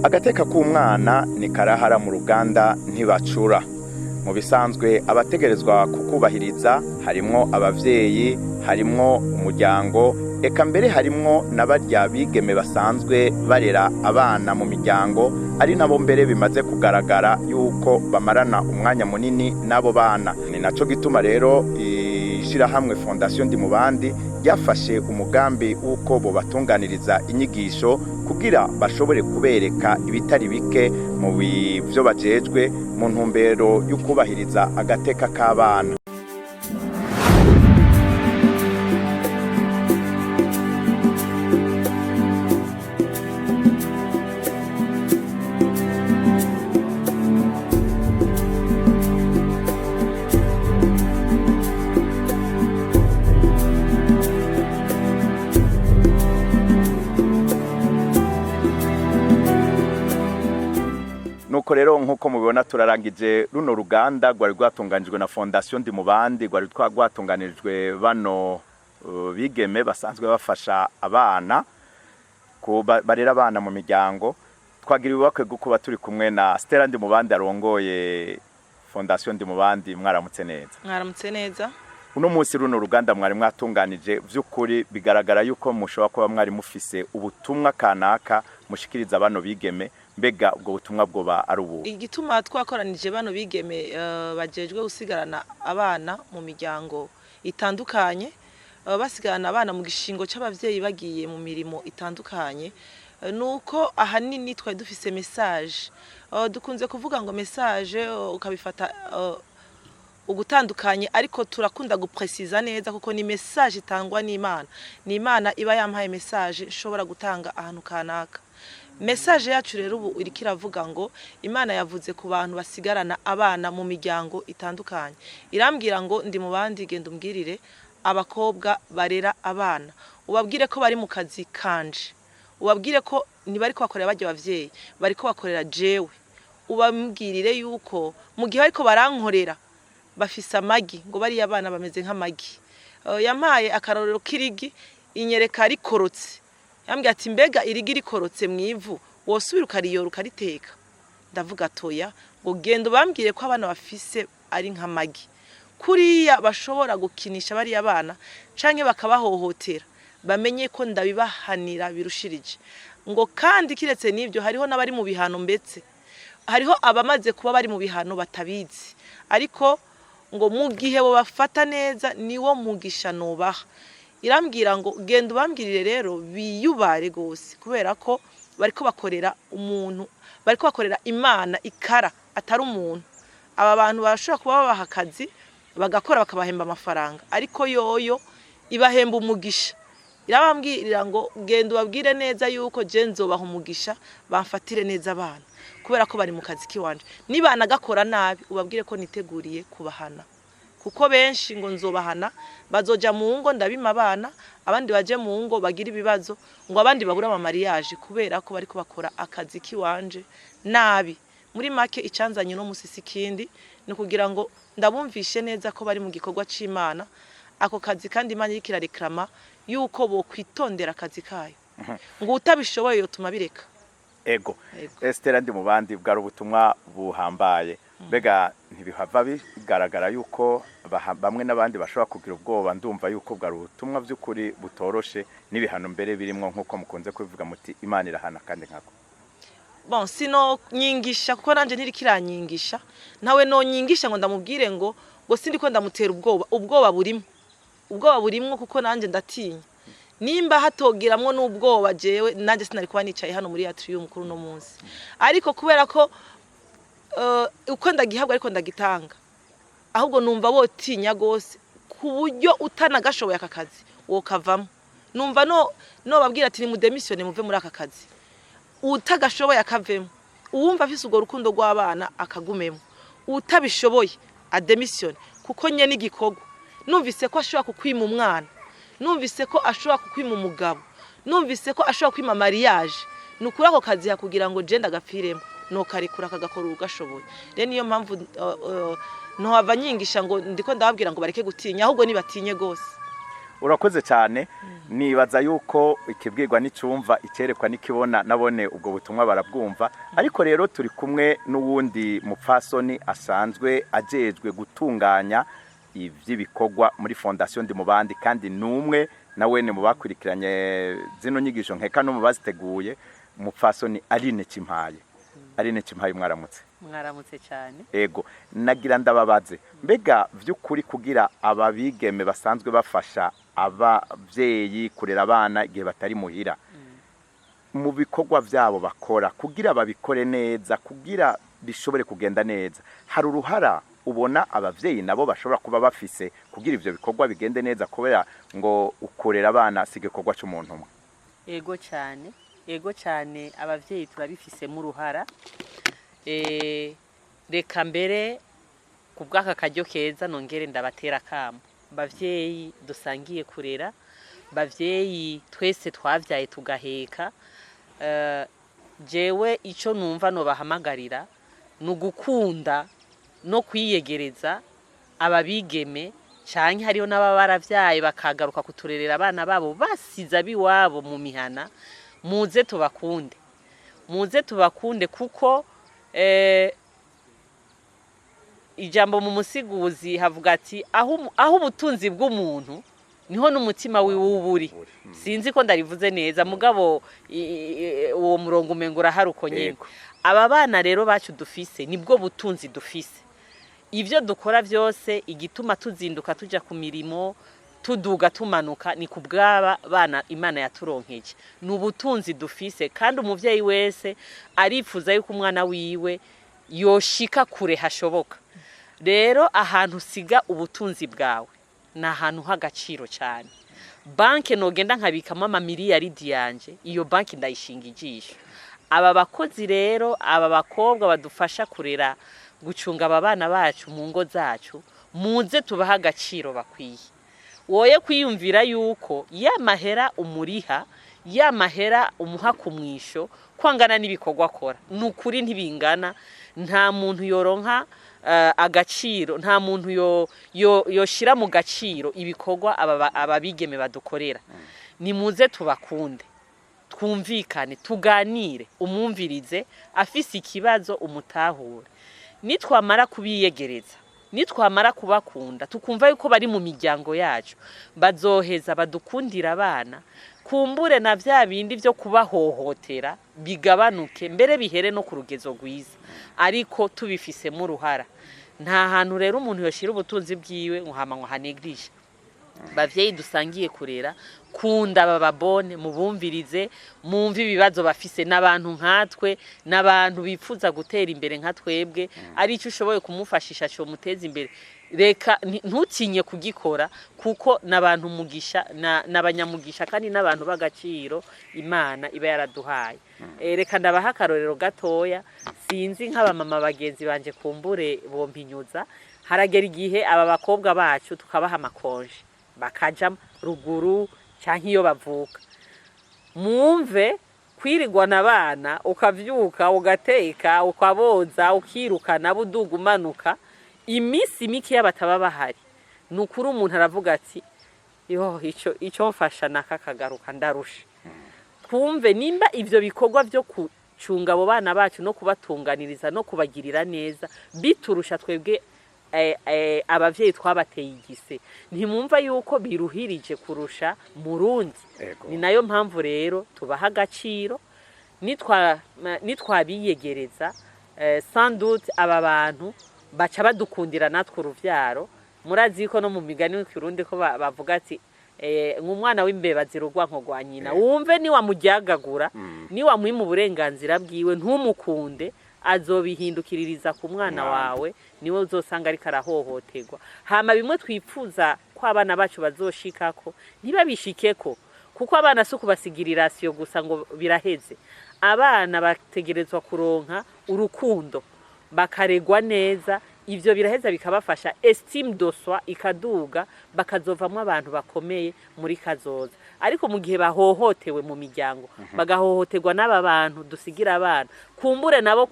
Agateka k'umwana ni karahara mu ruganda ntibacura. Mu bisanzwe abategerezwa kukubahiriza harimwo abavyeyi, harimwo umuryango, eka mbere harimwo na barya bigeme basanzwe barera abana mu miryango, ari nabo mbere bimaze kugaragara yuko bamarana umwanya munini n'abo bana. Ni naco gituma rero ishirahamwe Fondation Ndimubandi ryafashe umugambi w'uko bobatunganiriza inyigisho kugira bashobore kubereka ibitari bike mu bivyo bajejwe mu ntumbero yo kubahiriza agateka k'abana. Nuko rero nk'uko mubibona, turarangije runo ruganda rwari rwatunganijwe na Fondation Ndimubandi, rwari rwatunganijwe bano bigeme basanzwe bafasha abana barera abana mu miryango. Twagira ububakwe bwo kuba turi kumwe na Stella Ndimubandi arongoye Fondation Ndimubandi. Mwaramutse neza? Mwaramutse neza. Uno munsi runo ruganda mwari mwatunganije, vy'ukuri bigaragara yuko mushobora kuba mwari mufise ubutumwa kanaka mushikiriza bano bigeme. Mbega ubwo butumwa bwoba ari ubu? Igituma twakoranije bano bigeme bajejwe gusigarana abana mu miryango itandukanye, basigarana abana mu gishingo c'abavyeyi bagiye mu mirimo itandukanye, nuko ahanini twari dufise message. Dukunze kuvuga ngo message, ukabifata ugutandukanye, ariko turakunda gupresiza neza kuko ni message itangwa n'Imana. Ni Imana iba yampaye message nshobora gutanga ahantu kanaka. Message yacu rero ubu iriko iravuga ngo Imana yavuze ku bantu basigarana abana mu miryango itandukanye. Irambwira ngo: "Ndi mu bandi, genda umbwirire abakobwa barera abana, ubabwire ko bari mu kazi kanje, ubabwire ko ntibariko bakorera barya bavyeyi, bariko bakorera jewe. Ubabwirire yuko mu gihe bariko barankorera bafise amagi, ngo bariya abana bameze nk'amagi." Yampaye akarorero k'irigi, inyereka rikorotse. Yambwiye ati: "Mbega irigi rikorotse mu ivu, wosubira ukariyora ukariteka?" Ndavuga: "Toya." Ngo: "Genda ubambwire ko abana bafise ari nk'amagi, kuriya bashobora gukinisha bariya bana canke bakabahohotera, bamenye ko ndabibahanira birushirije." Ngo kandi kiretse n'ibyo, hariho n'abari mu bihano, mbetse hariho abamaze kuba bari mu bihano batabizi, ariko ngo mu gihe bobafata neza niwo mugisha nubaha. Irambwira ngo: "Genda ubambwirire rero biyubare gose, kubera ko bariko bakorera umuntu, bariko bakorera Imana ikara atari umuntu. Aba bantu barashobora kuba babaha akazi bagakora, bakabahemba amafaranga, ariko yoyo ibahemba umugisha." Irabambwirira ngo: "Genda ubabwire neza yuko je nzobaha umugisha, bamfatire neza abana, kubera ko bari mu kazi kiwanje. Nibanagakora nabi, ubabwire ko niteguriye kubahana, kuko benshi ngo nzobahana, bazoja mu ngo ndabima abana, abandi baje mu ngo bagira ibibazo, ngo abandi babura ama mariage, kubera ko bariko bakora akazi kiwanje nabi." Muri make, icanzanye no musi si ikindi, ni kugira ngo ndabumvishe neza ko bari mu gikorwa c'Imana, ako kazi, kandi Imana iriko irareklama yuko bokwitondera akazi kayo, ngo utabishoboye yotuma bireka. Ego. Ego. Esther Ndimubandi, bwari ubutumwa buhambaye. Mbega ntibihava bigaragara yuko bamwe n'abandi bashobora kugira ubwoba? Ndumva yuko bwari ubutumwa by'ukuri butoroshe, n'ibihano mbere birimwo, nk'uko mukunze kubivuga muti Imana irahana kandi nkako. Bon, sino nyingisha, kuko nanje ntiriko iranyigisha. Ntawe nonyingisha ngo ndamubwire ngo sindi ko ndamutera ubwoba. Ubwoba burimo, ubwoba burimwo, kuko nanje ndatinya. Nimba hatogiramwo n'ubwoba, jewe nanje sinari kuba nicaye hano muri atrium kuri uno munsi. Ariko kubera ko uko ndagihabwa ariko ndagitanga, ahubwo numva botinya gose, ku buryo utanagashoboye aka kazi wokavamo. Numva no nobabwira ati: "Nimudémissionne, muve muri aka kazi." Utagashoboye akavemo, uwumva afise urwo rukundo rw'abana akagumemo, utabishoboye adémissionne, kuko nye n'igikorwa numvise ko ashobora kukwima umwana, numvise ko ashobora kukwima umugabo, numvise ko ashobora kwima mariage, ni ukuri ako kazi kugira ngo je ndagapfiremo, nokarekura akagakora ugashoboye. Rero niyo mpamvu ntohava nyingisha ngo ndiko ndababwira ngo bareke gutinya, ahubwo nibatinye gose. Urakoze cyane. Nibaza yuko ikibwirwa n'icumva, icyerekwa n'ikibona, nabone ubwo butumwa barabwumva. Ariko rero turi kumwe n'uwundi mupfasoni asanzwe ajejwe gutunganya iby'ibikorwa muri Fondation Ndimubandi, kandi n'umwe nawene mu bakurikiranye zino nyigisho, nkeka no mu baziteguye, umupfasoni Aline Kimpaye. Aline Kimpaye, mwaramutse? Mwaramutse cyane. Ego, nagira ndababaze, mbega by'ukuri kugira ababigeme basanzwe bafasha ababyeyi kurera abana igihe batari muhira, mu bikorwa byabo bakora, kugira babikore neza, kugira bishobore kugenda neza, hari uruhara ubona ababyeyi nabo bashobora kuba bafise kugira ivyo bikorwa bigende neza? Kubera ngo ukorera abana si igikorwa c'umuntu umwe. Ego cyane, ego cyane, ababyeyi turabifisemo uruhara. Reka mbere ku bw'aka karyo keza nongere ndabatera akamo, bavyeyi dusangiye kurera, bavyeyi twese twavyaye tugaheka. Jewe ico numva nobahamagarira ni ugukunda no kwiyegereza ababigeme, canke hariho n'ababa baravyaye bakagaruka kuturerera abana babo basize abiwabo mu mihana. Muze tubakunde, muze tubakunde, kuko ijambo mu Musiguzi havuga ati aho ubutunzi bw'umuntu niho n'umutima wiwe uba uri. Sinzi ko ndarivuze neza, mugabo uwo murongo umengo urahari uko nyene. Aba bana rero bacu dufise nibwo butunzi dufise. Ibyo dukora byose, igituma tuzinduka tuja ku mirimo, tuduga tumanuka, ni ku bw'aba bana Imana yaturonkeje. Ni ubutunzi dufise, kandi umuvyeyi wese arifuza yuko umwana wiwe yoshika kure hashoboka. Rero ahantu usiga ubutunzi bwawe ni ahantu h'agaciro cyane. Banke nogenda nkabikamo amamiliyaridi yanje, iyo banki ndayishinga ijisho. Aba bakozi rero, aba bakobwa badufasha kurera, gucunga aba bana bacu mu ngo zacu, muze tubahe agaciro bakwiye. Woye kwiyumvira yuko ya mahera umuriha, ya mahera umuha ku mwisho, kwangana n'ibikorwa akora. Ni ukuri ntibingana. Nta muntu yoronka agaciro, nta muntu yoshira mu gaciro ibikorwa aba bigeme badukorera. Nimuze tubakunde, twumvikane, tuganire, umwumvirize, afise ikibazo umutahure. Nitwamara kubiyegereza, nitwamara kubakunda, tukumva yuko bari mu miryango yacu, bazoheza badukundira abana. Kumbure na vya bindi vyo kubahohotera bigabanuke, mbere bihere no ku rugezo rwiza, ariko tubifisemo uruhara. Nta hantu rero umuntu yoshira ubutunzi bwiwe ngo hama ngo hanegirishe. Bavyeyi dusangiye kurera, kunda bababone, mubumvirize, mumve ibibazo bafise. N'abantu nkatwe, n'abantu bifuza gutera imbere nka twebwe. Ari icyo ushoboye kumufashisha cyo muteza imbere, reka ntutinye kugikora, kuko n'abantu mugisha n'abanyamugisha kandi n'abantu b'agaciro Imana iba yaraduhaye. Reka ndabaha akarorero gatoya. Sinzi nk'abamama bagenzi banje kumbure bompinyuza. Haragera igihe aba bakobwa bacu tukabaha amakonje, bakaja ruguru canke iyo bavuka. Mwumve kwirigwana abana, ukavyuka, ugateka, ukaboza, ukirukana, buduga umanuka, iminsi mikeya bataba bahari, ni ukuri umuntu aravuga ati: "Yo, ico mfasha nakakagaruka ndarusha." Twumve nimba ivyo bikorwa vyo gucunga abo bana bacu no kubatunganiriza no kubagirira neza biturusha twebwe abavyeyi twabateye igise, ntimwumva yuko biruhirije kurusha murundi? Ni nayo mpamvu rero tubaha agaciro. Nitwabiyegereza, sans doute aba bantu baca badukundira natwe uruvyaro. Murazi ko no mu migani w'ikirundi ko bavuga ati nk'umwana w'imbeba zirugwa nko rwa nyina. Wumve niwamuryagagura, niwamwima uburenganzira bwiwe, ntumukunde, azobihindukiririza ku mwana wawe, niwe uzosanga ariko arahohoterwa. Hama bimwe twipfuza ko abana bacu bazoshikako ntibabishikeko, kuko abana si ukubasigirira irasiyo gusa ngo biraheze. Abana bategerezwa kuronka urukundo, bakaregwa neza. Ivyo biraheza bikabafasha, estime de soi ikaduga, bakazovamwo abantu bakomeye muri kazoza. Ariko mu gihe bahohotewe mu miryango, bagahohoterwa n'aba bantu dusigira abana, kumbure nabo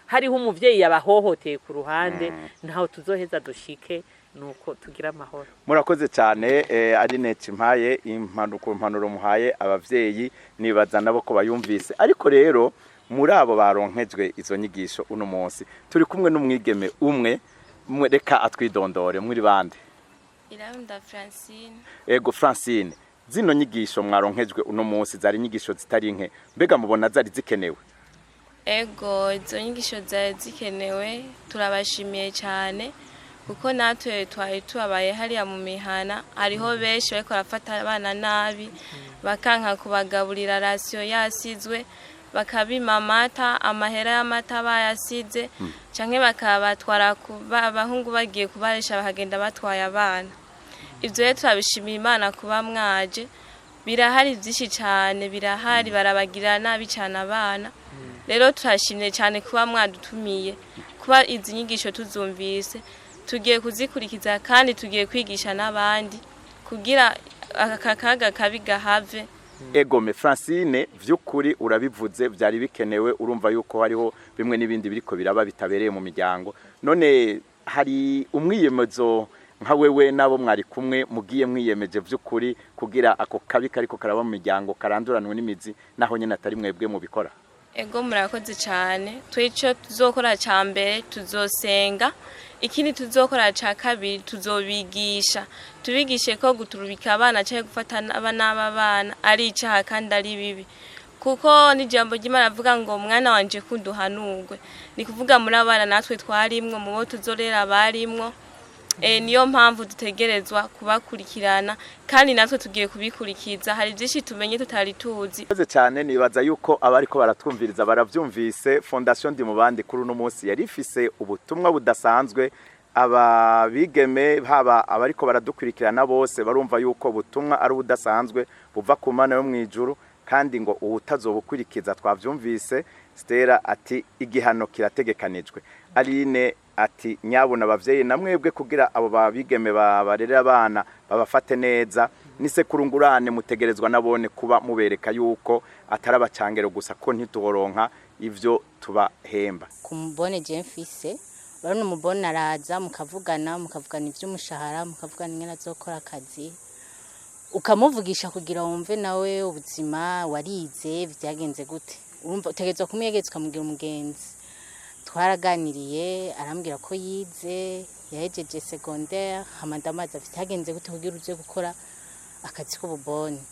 hariho umuvyeyi yabahohoteye ku ruhande, ntaho tuzoheza dushike. Nuko tugira amahoro. Murakoze cyane, Aline Cimpaye, ku mpanuro muhaye abavyeyi, nibaza nabo ko bayumvise. Ariko rero muri abo baronkejwe izo nyigisho uno munsi, turi kumwe n'umwigeme umwe. Reka atwidondore. Muri bande? Irabunda Francine. Ego Francine, zino nyigisho mwaronkejwe uno munsi zari inyigisho zitari nke, mbega mubona zari zikenewe? Ego, izo nyigisho zari zikenewe, turabashimiye cyane kuko natwe twari tubabaye hariya mu mihana. Hariho benshi bariko barafata abana nabi, bakanka kubagaburira ration yasizwe, bakabima amata, amahera y'amata bayasize, canke bakabatwara abahungu bagiye kubaresha, bakagenda batwaye abana. Ivyo rero turabishimiye Imana kuba mwaje. Birahari byinshi cyane, birahari, barabagirira nabi cyane abana. Rero turashimye cyane kuba mwadutumiye, kuba izi nyigisho tuzumvise, tugiye kuzikurikiza kandi tugiye kwigisha n'abandi kugira aka kaga kabi gahave. Egome Francine, vy'ukuri urabivuze, byari bikenewe. Urumva yuko hariho bimwe n'ibindi biriko biraba bitabereye mu miryango. None hari umwiyemezo nka wewe nabo mwari kumwe mugiye mwiyemeje vy'ukuri kugira ako kabi kariko karaba mu miryango karanduranwe n'imizi, naho nyene atari mwebwe mubikora? Ego, murakoze cyane. Twe icyo tuzokora cya mbere, tuzosenga. Ikindi tuzokora cya kabiri, tuzobigisha, tubigishe ko guturubika abana cyangwa gufata n'aba bana ari icyaha kandi ari bibi, kuko n'ijambo ry'Imana avuga ngo mwana wanje kunduhanurwe. Ni kuvuga muri abana natwe twarimwo, mu bo tuzorera barimwo. Niyo mpamvu dutegerezwa kubakurikirana, kandi natwe tugiye kubikurikiza. Hari byinshi tumenye tutari tuzi. Murakoze cyane. Nibaza yuko abariko baratwumviriza baravyumvise. Fondation Ndi mu bandi kuri uno munsi yari ifise ubutumwa budasanzwe. Ababigeme, haba abariko baradukurikirana bose, barumva yuko ubutumwa ari ubudasanzwe buva ku Mana yo mwijuru, kandi ngo uwutazobukurikiza, twavyumvise Stella ati igihano kirategekanijwe. Aline ati nyabona abavyeyi namwebwe kugira abo babigeme babarera abana babafate neza, nisekurungurane mutegerezwa nabone kuba mubereka yuko atari abacangero gusa, ko ntituronka ivyo tubahemba. Ku mubone je mfise, urabona umubone araza mukavugana, mukavugana ivy'umushahara, mukavugana ingene azokora akazi, ukamuvugisha kugira wumve nawe ubuzima warize vyagenze gute. Urumva utegerezwa kumwiyegereza, ukamugira umugenzi. Twaraganiriye, arambwira ko yize, yahejeje secondaire. Hama ndamubaza vyagenze gute kugira uje gukora akazi k'ububone?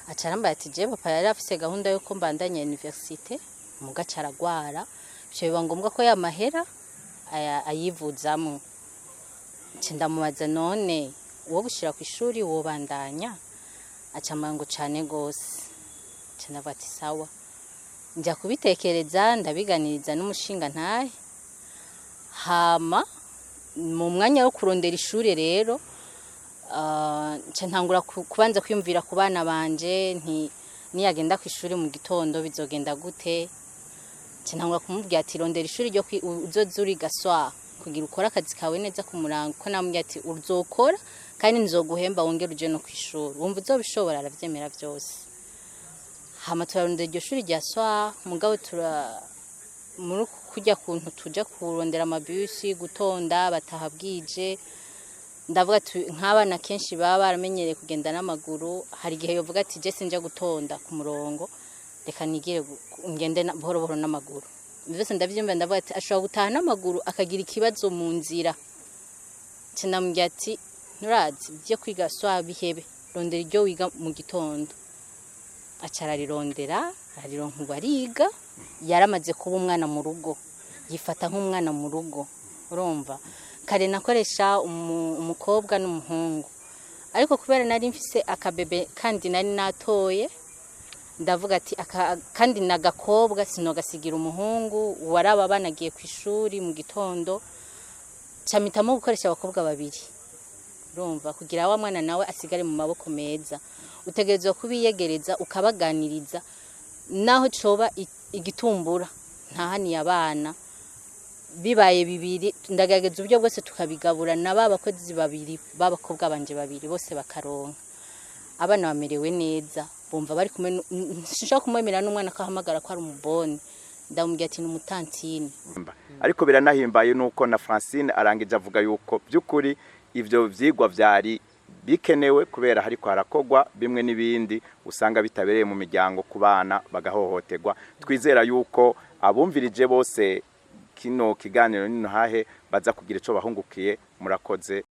Aca arambwira ati je papa yari afise gahunda yuko mbandanya université, muga aca aragwara, bica biba ngombwa ko ya mahera ayivuzamwo. Nca ndamubaza none uwo gushira kw'ishuri wobandanya? Aca ambwira ngo cane gose. Nca ndavuga ati sawa, njya kubitekereza, ndabiganiriza n'umushinga ntahe. Hama mu mwanya wo kurondera ishuri rero, nca ntangura kubanza kwiyumvira ku bana banje, nti niyagenda ku ishuri mu gitondo bizogenda gute? Nca ntangura kumubwira ati rondera ishuri ryo uzoza uriga soir kugira ukore akazi kawe neza ku murango, ko namubwira ati uzokora kandi nzoguhemba, wongere uje no kw'ishuri, wumva uzobishobora? Aravyemera vyose. Hama turarondera iryo shuri rya soir. Mugabo tura muri uku kurya kuntu tuja kurondera amabisi, gutonda, bataha bwije. Ndavuga ati nk'abana kenshi baba baramenyereye kugenda n'amaguru, hari igihe yovuga ati je sinja gutonda ku murongo, reka nigire ngende buhoro buhoro n'amaguru. Vyose ndavyumva, ndavuga ati ashobora gutaha n'amaguru akagira ikibazo mu nzira. Nca ndamubwira ati nturazi ibyo kwiga soir, bihebe, rondera iryo wiga mu gitondo. Aca ararirondera, ararironka, ubu ariga. Yaramaze kuba umwana mu rugo, yifata nk'umwana mu rugo. Urumva kare nakoresha umukobwa n'umuhungu, ariko kubera nari mfise akabebe kandi nari natoye, ndavuga ati kandi nagakobwa sinogasigira umuhungu waraba banagiye ku ishuri mu gitondo, camitamo gukoresha abakobwa babiri. Urumva kugira wa mwana nawe asigare mu maboko meza, utegerezwa kubiyegereza, ukabaganiriza, naho coba igitumbura ntahaniye abana bibaye bibiri. Ndagerageza uburyo bwose tukabigabura na ba bakozi babiri b'abakobwa banje babiri, bose bakaronka. Abana bamerewe neza, bumva bari kumwe. Sinshobora kumwemerera n'umwana ko ahamagara ko ari umubone. Ndamubwira ati ni umutantine. Ariko biranahimbaye nuko na Francine arangije avuga yuko by'ukuri ivyo vyigwa vyari bikenewe, kubera hariko harakogwa bimwe n'ibindi usanga bitabereye mu miryango ku bana bagahohoterwa. Twizera yuko abumvirije bose kino kiganiro nino hahe baza kugira ico bahungukiye. Murakoze.